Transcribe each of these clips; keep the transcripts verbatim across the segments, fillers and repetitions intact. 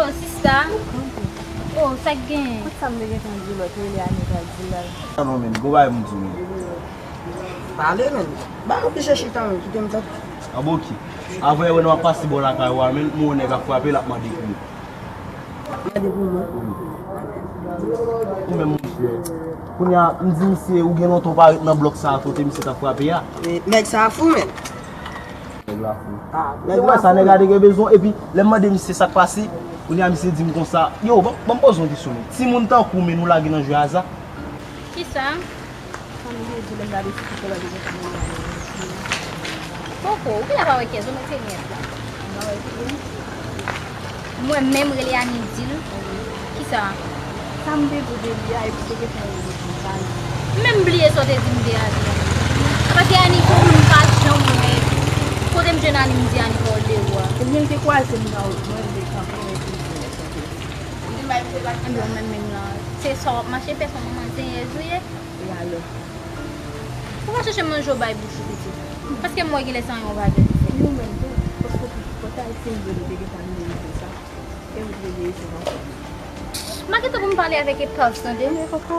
Oh, sista. Oh, sa k genyen? Kout sa m te gentan di w lòt, rele Anita, di l la. Ah non, men, gon bagay pou m di w, men. Pale, men. Ba, oblije chita, men, kite m tann. Ah, bon, ok. Avan, wè, nou ap pase bò lakay ou a, men, m wè yon nèg ap frape, l ap mande pou ou. Mande pou mwen. Ou menm, monchè. Kounye a, m di misye, ou gen lontan ou pa ret nan blòk sa a kote misye t ap frape a. E, nèg sa a fou, men. Nèg la fou. Ah, nèg la fou. Ou wè sa, nèg la te gen bezwen, epi lè m mande misye sa k pase, kounye a misye di m konsa, yo, ban, ban m poze yon kesyon, men. Timoun tankou w, men nou lage nan jwe aza? Kisa? Sa m te di lè m gade sou TikTok la, te gen timoun la. Poko, ou genlè pa wè kiyès, ou mèt se nyèt la. M pa wè kiyès. Mwen menm rele Annie di l. Kisa? Sa m te di w de li a, epi te gentan rele pou m pale. M menm bliye sa w te di m de Annie. Paske Annie se yon moun m pa janm wè. Kote m jwenn Annie, m di Annie fè w devwa. Ebyen, l te kwaze m nan wout mwen, l te kanpe, epi l di m sa w te di. Ebyen, w menm menm lan, se sa w ap mache fè, se yon manman zenyèz ou ye. E alò? Ou pa chèche manje w bay bouch ou, pitit. Paske m wè genlè se anyen w pa gen pou fè. Nou menm tou, paske pou, pou ta Ayiti m vle nou te gentan merite sa. E ou te merite sa. M pa gentan pou m pale avèk Epaf, tande. Men koko.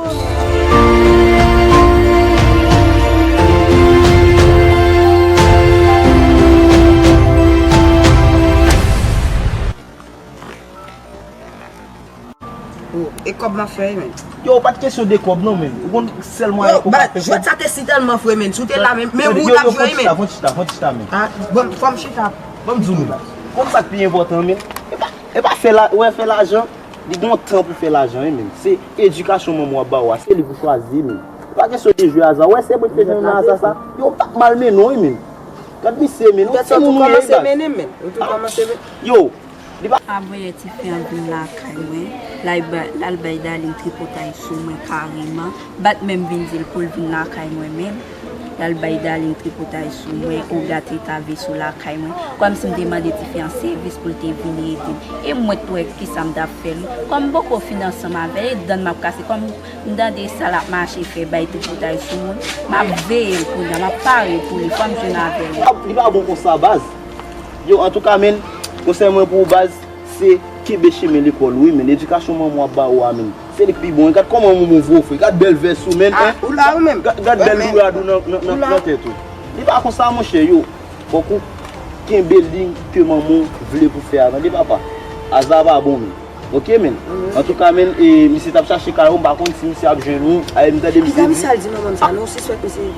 Oh, e kòb m ap fè, men. Yo, pa t kesyon de kòb, non, men. Ou konn sèl mwayen pou w ka fè kòb. Jwèt sa te si tèlman fre, men. Si w te la, men, men ou t ap jwe, men. Fon chita, fon chita, fon chita, men. Ah, bon, fò m chita. Ban m di w, men. Konn sa k pi enpòtan, men. E pa, e pa fè la, wè, fè lajan. Li gen yon tan pou fè lajan, wi, men. Se edikasyon manman w ap ba w a, se li pou chwazi, men. E pa kesyon de jwe aza. Wè, se mwen ki te jwenn nan aza sa. Yo, w t ap mal mennen w, wi, men. Gad misye, men. Ou timoun ou ye, baz. Yo, li pa. Avan yè tifi an vin lakay mwen, l al ba-, l al bay Darline tripotay sou mwen kareman. Bat menm vin di l pou l vin lakay mwen menm. L al bay Darline tripotay sou mwen, Oga te tave sou lakay mwen. Kòmsi m te mande tifi an sèvis pou l te vin ede m. E mwen t wè kisa m t ap fè l. Kòm m poko fin ansanm avè l, e dan m ap kase. Kòm m tande sa l ap mache fè, bay tripotay sou moun, m ap veye l kounye a, m ap pare pou li, fò m jwenn avè l. Li pa bon konsa, baz. Yo, antouka, men, konsèy mwen pou ou, baz, se kenbe chemen lekòl ou, wi, men. Edikasyon manman w ap ba ou a, men. Se li k pi bon, wi. Gad kòman manman w voye w fre. Gad bèl vès ou, men, en. Ou la, ou menm. Gad, gad bèl bourad ou nan, nan, nan, nan tèt ou. Li pa konsa, monchè, yo. Fòk ou kenbe liy ke manman w vle pou fè a, tande, papa. Aza pa bon, men. Ok, men. Antouka, men, e, misye t ap chache kay ou, m pa konn si misye ap jwenn ou. Aye, m tande misye di. Misye al di manman m sa, non, sispèk misye.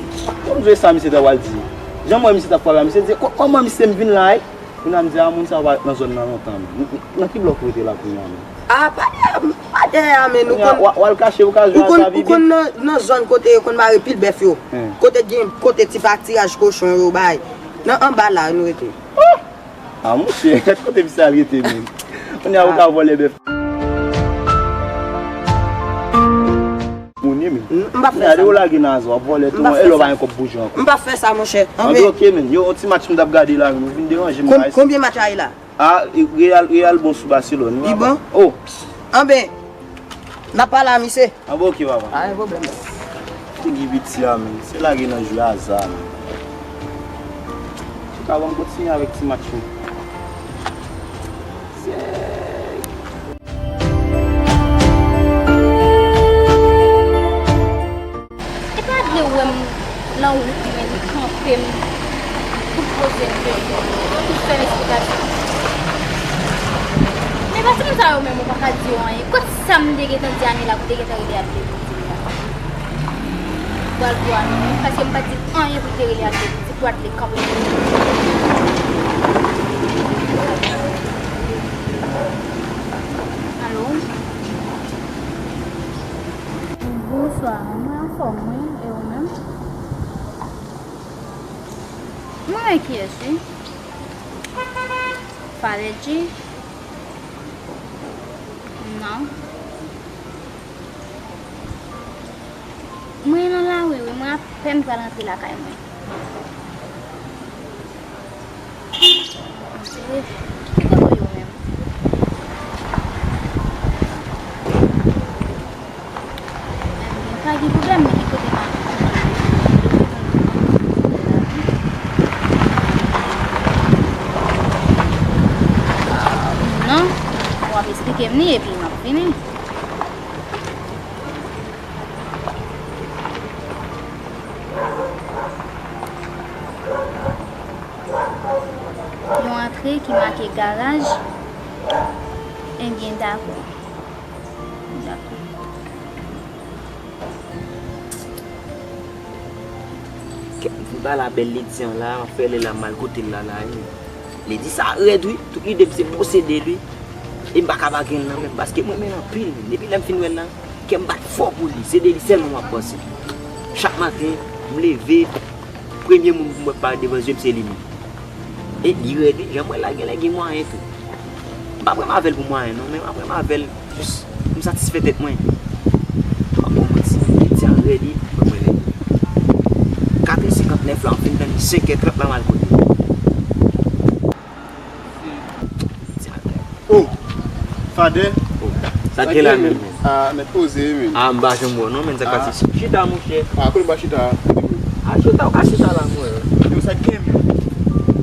Kòm m di sa, misye ta pral di. Jan m wè misye t ap frape a, misye di, "Kò-, kòman misye m vin la, e?" Kounye a m di, "A, moun sa yo pa ret nan zòn nan lontan, men." N-, n-, nan ki blòk ou rete la kounye a, men? A, pa dèyè, pa dèyè a, men. Ou konn, w al kache, ou ka jwe aza, ou konn nan, nan zòn kote yo konn mare pil bèf yo. Kote gen, kote ti patiraj kochon yo bay. Nan anba la, nou rete. A, monchè, gad kote misye al rete, men. Kounye a, ou ka vòlè bèf. Moun ye, men. M p ap fè sa. Gade, ou lage nan aza, w ap vòlè tou, e lè w pa gen kòb pou jwe ankò. M p ap fè sa, monchè. Anben, ok, men. Yo, yon ti match m t ap gade la, men. Ou vin deranje m la. Konbyen match la ye la? A, Real, Real bon sou Barcelone, wi, papa. Li bon? Oh. Anben, n ap pale a misye. Anben, ok, papa. Pa gen pwoblèm. Figi piti a, men. Se lage nan jwe aza, men. Antouka, ban m kontinye avèk ti match yo. Se E pa vle wè m nan wout mwen, li kanpe m, pou l poze m kesyon, pou l fè m esplikasyon. Men pa timoun sa yo menm, ou pa ka di yo anyen. Kot sa m te gentan di Annie la, pou te gentan rele Adley pou di l la? Pral pou Annie menm, paske m pa t di l anyen pou l te rele Adley pou di l, pou Adley kanpe m. Alo? Bonswa, mwen anfòm, wi, e ou menm? Mwen wè kiyès, wi. Faledji? Non. Mwen nan lari, wi, mwen apèn pral rantre lakay mwen. Ki kote w ye w menm? Ebyen, pa gen pwoblèm, men ki kote m a-, non, w ap M ni epi m ap vini. Yon antre ki make garaj. Ebyen, dakò. Dakò. Kèt, m fin pale a bèl Ledi an la, m ap fè lè la m al kote l la, la, wi. Ledi sa rèd, wi. Tout lide m se posede l, wi. E m pa ka pa gen l nan men m, paske m renmen l anpil, menm. Depi lè m fin wè l la, kè m bat fò pou li. Se de li sèlman m ap panse. Chak maten, m leve, premye moun pou m wè parèt devan zye m, se li menm. E li rèd, wi. Jan m wè l la, genlè gen mwayen tou. M p ap renmen avè l pou mwayen, non, men m ap renmen avè l jis pou m satisfè tèt mwen. M p ap ba w manti, Ledi a rèd, wi. Ban mwen lè. Katrè senkantnèf la, m fin tann li senkè trant la, m al kote l. Ledi a rèd. Oh! Fadè. Oh, sa k gen la menm, men? Ah, nèg poze, men. Ah, m pa janm wè w non, men, sa k pase? Chita, monchè. Ah, kote m pa chita? Ah, chita, ou ka chita la, mwen. Yo, sa k gen, men?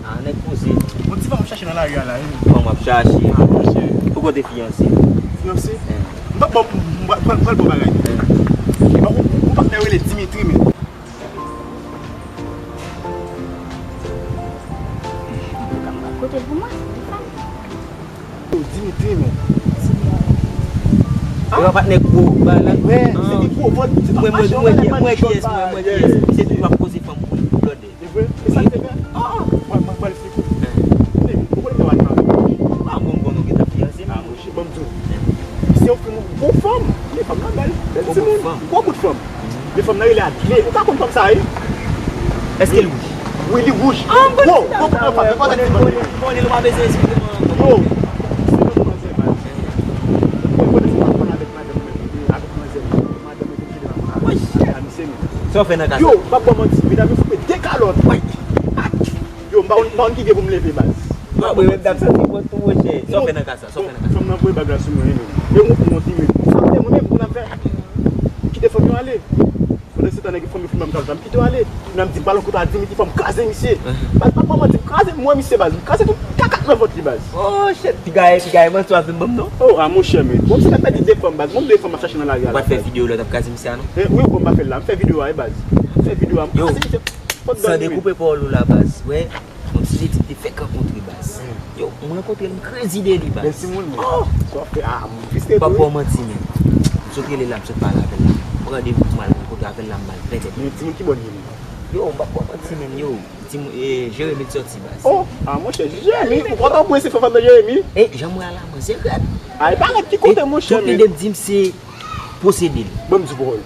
Ah, nèg poze. Bon, ti fanm ap chache nan lari a la, wi. Fanm ap chache. Ah, monchè. Ou kote fiyanse? Fiyanse? Eh. M pa, bon, m, m, m, pral, pral bon bagay. Eh. Bon, ou, ou patnè rele Dimitri, men. Antouka, m pral pote l pou mwen. Yo, Dimitri, men. Yo, patnè gwo, ba la. Wè, se te gwo vòt, se t ap mache, mwen, mwen, mwen, kiyès, mwen, mwen, kiyès. Se toujou ap poze fanm pou blòdè. Se vre? E sa l te fè? Ah, ah. Mwen, mwen, mwen, se kou. Ou konnen mwen pa. Ah, bon, bon, nou gentan fiyanse, men. Ah, monchè, ban m di w. Misye ofri m yon gwo fanm. Men fanm nan bèl. Bèl timoun. Gwo bout fanm. Men fanm nan rele Adle. Ou ka konn fanm sa, wi? Èske l wouj? Wi, li wouj. Ah, m konnen ti dam sa, wè. Konnen, konnen, konnen, ou pa bezwen esplike mwen ankò. Yo, se yon manzè, baz. Ou konnen se pa pale avèk madanm mwen, avèk manzè, madanm mwen ki kite la. Wi. A misye menm. Sa w fè nan ka sa? Yo, m p ap ba w manti, medam yo fout mwen de kalòt. Wi. Yo, m pa konn, m pa konn ki vye pou m leve, baz. Non, mwen menm, m t ap santi mwen tou, monchè. Sa w fè nan ka sa? Sa w fè nan ka sa? Fanm nan voye bag la sou mwen, wi, menm. E ou, ou monte, menm. Sa w fè, mwen menm, pou n ap fè. M kite fanm yo ale. Pandan se tan, nèg fanm yo fin ban m kalòt la, m kite yo ale. Nan m di, m pral rankontre a Dimitri, fò m kraze misye. Baz, pa, pa manti, m kraze, m wè misye, baz. M kraze tout kaka k nan vant li, baz. Oh, shit. Pigaye, pigaye, mwen sou avè m, ban m non. Oh, a monchè, men. Bon, misye t ap pèdi de fanm, baz. Bon, de fanm ap chache nan lari a la, baz. Ou pa t fè videyo lè w t ap kraze misye a, non? Eh, wi, bon, m pa fè l la. M fè videyo a, wi, baz. M fè videyo a, m kraze misye. Yo, san dekoupe pawòl ou la, baz. Wè. Kòmsi Ledi te fèk rankontre, baz. Yo, m rankontre l, m krezi de li, baz. Bèl timoun, men. Oh! Sa w fè, ah, m triste tou, wi. M p ap ba w manti, men. M sot rele l la, m sot pale avè l la. M pran randevou pou m al rankontre avè l la, m ba l pètèt. Men timoun ki bò l ye, menm? Yo, m p ap ba w manti, men, yo. Timoun, e, Jeremi t sòti, baz. Oh! Ah, monchè, Jeremi, ou kontan pou se fanm nan Jeremi? E, jan m wè a la, manzè rèd. Ah, e pa rèd ki kote, monchè, men. Tout lide m di m se posede l. Ban m di w pawòl.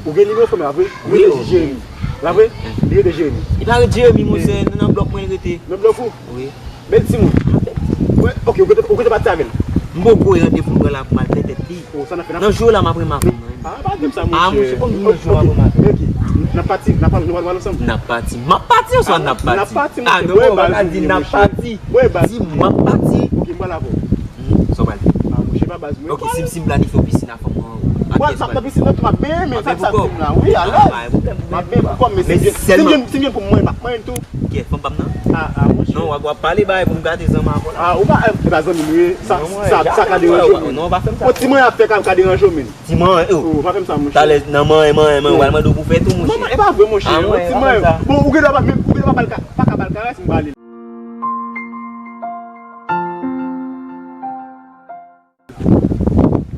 Ou gen nimewo fanm nan, vre? Wi, wi. Li rele Jeremi. La vre? Li rele Jeremi. Li pa rele Jeremi, monchè, nan blòk mwen li rete. Nan blòk ou? Wi. Bèl timoun. Wè, ok, ou gentan, ou gentan pati avè l? M poko, e randevou m pran la pou m al plen tèt li. Oh, sa n ap fè, n ap... Nan jou la, m ap renmen avè l, mwen. Ah, pa di m sa, monchè. Ah, monchè, kòm m nan jou a, mwen, m ap... Ok, n ap pati, n ap pral, nou pral ansanm? N ap pati. M ap pati, oswa n ap pati? N ap pati, monchè. Ah, non, ou pa ka di n ap pati. Di m m ap pati. Ok, m pral avè w. Hmm, sa w pral fè? Ah, monchè, pa baz mwen. Ok, si m, si m planifye yon pisin ak fanm mwen, ak kiyès m pral? Nan pisin nan tou, m ap benyen, men sa, sa fè m la. Wi, alèz. M ap benyen pou kòm, men si m jwenn, si m jwenn pou mwen, m ap manyen tou. Kiyès, fanm pa m nan? Ah, ah, monchè. Non, w ap, w ap pale bagay pou m gate zanmi avè w la. Ah, ou pa, eh, e pa zanmi m ye, sa, sa, sa ka deranje w, men. Non, ou pa fè m sa. Bon, ti manyen ap fè ka, ka deranje w, men. Ti manyen, oh. Oh, pa fè m sa, monchè. Talè, nan manyen, manyen, manyen, w al mande w pou fè tou, monchè. Non, non, e pa vre, monchè. Ah, ti manyen. Bon, ou gen dwa pa menm, ou gen dwa pa ka, pa ka ba l karès, m ba li.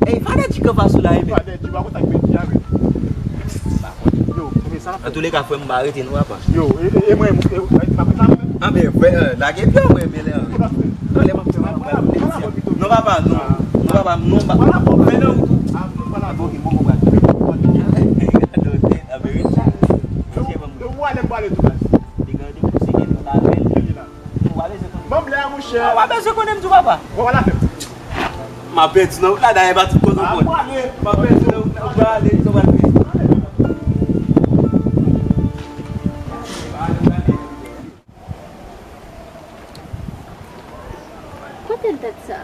Ey, Fadè Djik anfas ou la, e men. Fadè Djik, pa kontak Bèdji a, men. Yo, men sa. Antouleka, frè m, m pa rete non, papa. Yo, e, e, e mwen, e, e, pa kontak mwen. Anben, frè, eh, lage pye w, mwen, men lè. Non, lè m ap fè, non, papa, non. Non, papa, non, papa, non, papa. Fè nan wout ou. Ah, non, papa, ok, bon, bon, bon. Yo, yo, ou alè m pale tou, baz. Li gen de pouse gen nan lavel. Ou pa bezwen konnen. Ban m lè a, monchè. Ah, ou pa bezwen konnen m tou, papa. Bon, wala fè. M ap pèdi nan wout la, dayè pa tout kote w konn. M ap pèdi nan wout la, ou pral ale, sa w pral fè? Kote l tèt sa?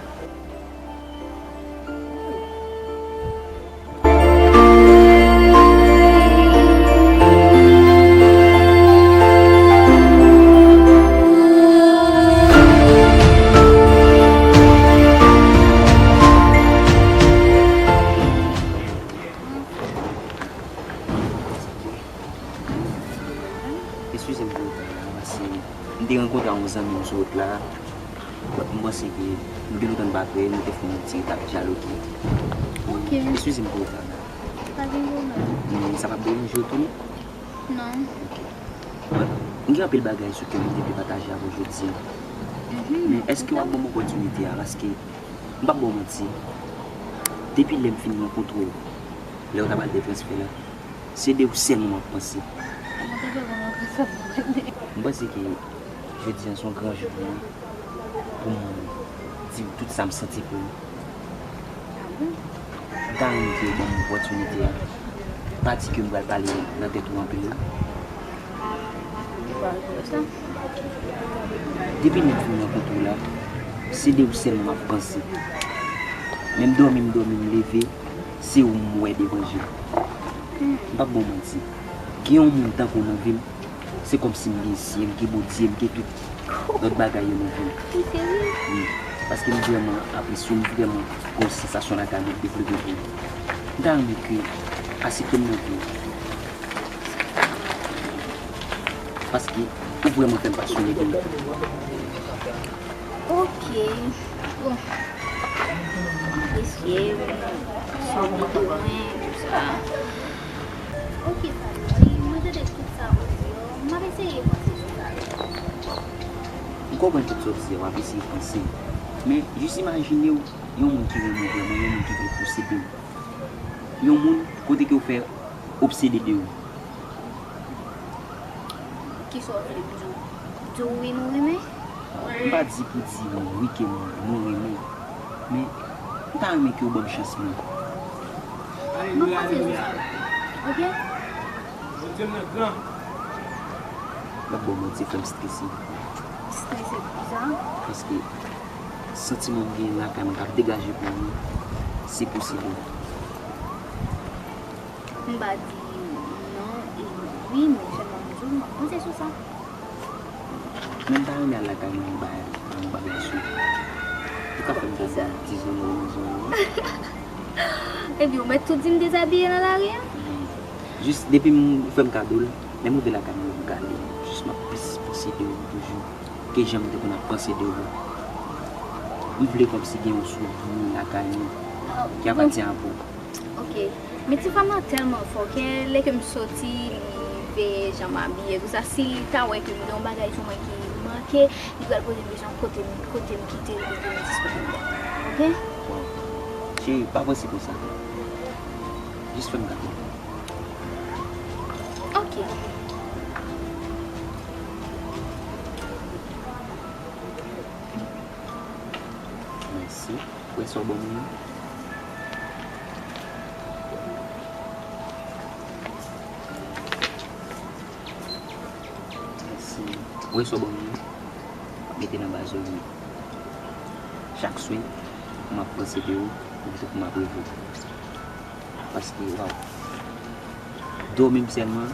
Bon, m panse ke nou gen lontan n pa t wè, nou te fè yon ti etap dyaloge. Ok. Eskize m pou reta la. Pa gen pwoblèm. Men sa p ap deranje w tou, non? Non. Ok. Bon, m gen anpil bagay sou kè m te vle pataje avè w jodi a. Mhm. Men èske w ap ban m opòtinite a? Paske, m p ap ba w manti, depi lè m fin rankontre w, lè w t ap al de transfè la, se de ou sèlman m ap panse. Mwen te vle ban w sa. M panse ke jodi a se yon gran jou pou mwen, pou m di w tout sa m santi pou ou. M ta renmen ke w ban m opòtinite a. Pa di ke m pral pale nan tèt ou anpil, non. Ou pa kwè sa? Depi lè m fin rankontre w la, se de ou sèlman m ap panse. Menm dòmi, m dòmi, m leve, se ou m wè devan je m. M p ap ba w manti. Gen yon moun tankou w nan vi m, se kòmsi m gen syèl, m gen Bondye, m gen tout lòt bagay yo nan vi m. Ou serye? Wi. Paske m vrèman apresye w, m vrèman gen yon sansasyon lakay mwen k devlope pou ou. M ta renmen ke w asepte m nan vi w. Paske ou vrèman fè m pasyone de ou. Ok. Bon. Apresye m, sa w mete mwen, tout sa. Ok, Fadji, mwen tande tout sa ou di yo. M ap eseye panse sou sa. M konprann tout sa w di a, w ap eseye panse. Men, jis imajine w, yon moun ki renmen w vrèman, yon moun ki vle posede w. Yon moun kote ke w fè obsede de ou. Kisa w vle m di w? Di w wi nou renmen? M pa di pou di nou wi ke nou, nou renmen. Men, m ta renmen ke w ban m chans mwen. M ap panse sou sa. Ok? M ap ba w manti, fè m strese. Strese pou kisa? Paske santiman m genyen lakay mwen k ap degaje pou ou, se posede. M pa di non e wi, men sèlman m di w, m ap panse sou sa. Men m ta renmen al lakay mwen yon bagay, yon bagay sou. Ou ka fè m kado ti zonyon, yon zonyon. Epi ou mèt tou di m dezabiye nan lari a? Wi. Jis depi m, ou fè m kado l, lè m rive lakay mwen, m gade, jis m ap plis panse de ou toujou. Ke jan m te konn ap panse de ou. M vle kòmsi gen yon souvni lakay nou ki apatyen avè w. Ok. Men ti fanm nan tèlman fò ke lè ke m soti, li veye jan m abiye. Konsa, si li ta wè ke m gen yon bagay sou mwen ki manke, li pral poze m kesyon kote m, kote m kite l, kote m diskote l. Ok? Waw. Cheri, pa panse konsa. Jis fè m gade. Ok. Mèsi. Ou wè sa w ban mwen an? Mèsi. Ou wè sa w ban mwen an? M ap mete nan ba zòrèy mwen. Chak swen, m ap panse de ou, m tankou m ap reve w. Paske, waw, dòmi m sèlman,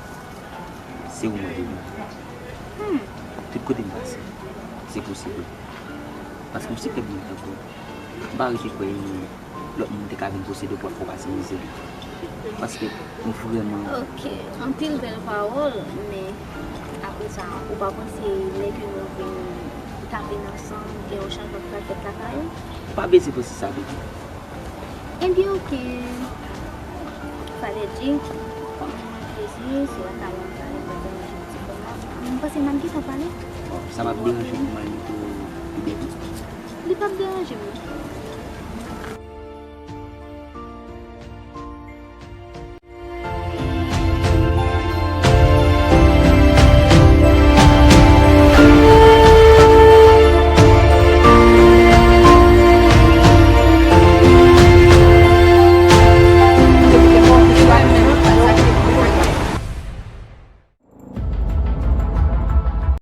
se ou mwen dòmi. Hmm. Tout kote m pase, se posede. Paske m sikrè byen tankou w. M pa rete kwè yon lòt moun te ka vin posede w pou ap fè w pase mizè. Paske m vrèman... Ok, anpil bèl pawòl, men apre sa, ou pa panse lè ke nou vin, ta vin ansanm, gen yon chanjman ki pral fèt lakay ou? Ou pa bezwen panse sa, bebe. Ebyen, ok. Fadji, kòm mwen plezi, se lakay ou m pral pase yon ti moman. M panse m ap gentan pale. Bon, sa p ap deranje w pou m al mete w pou demen? Li p ap deranje m.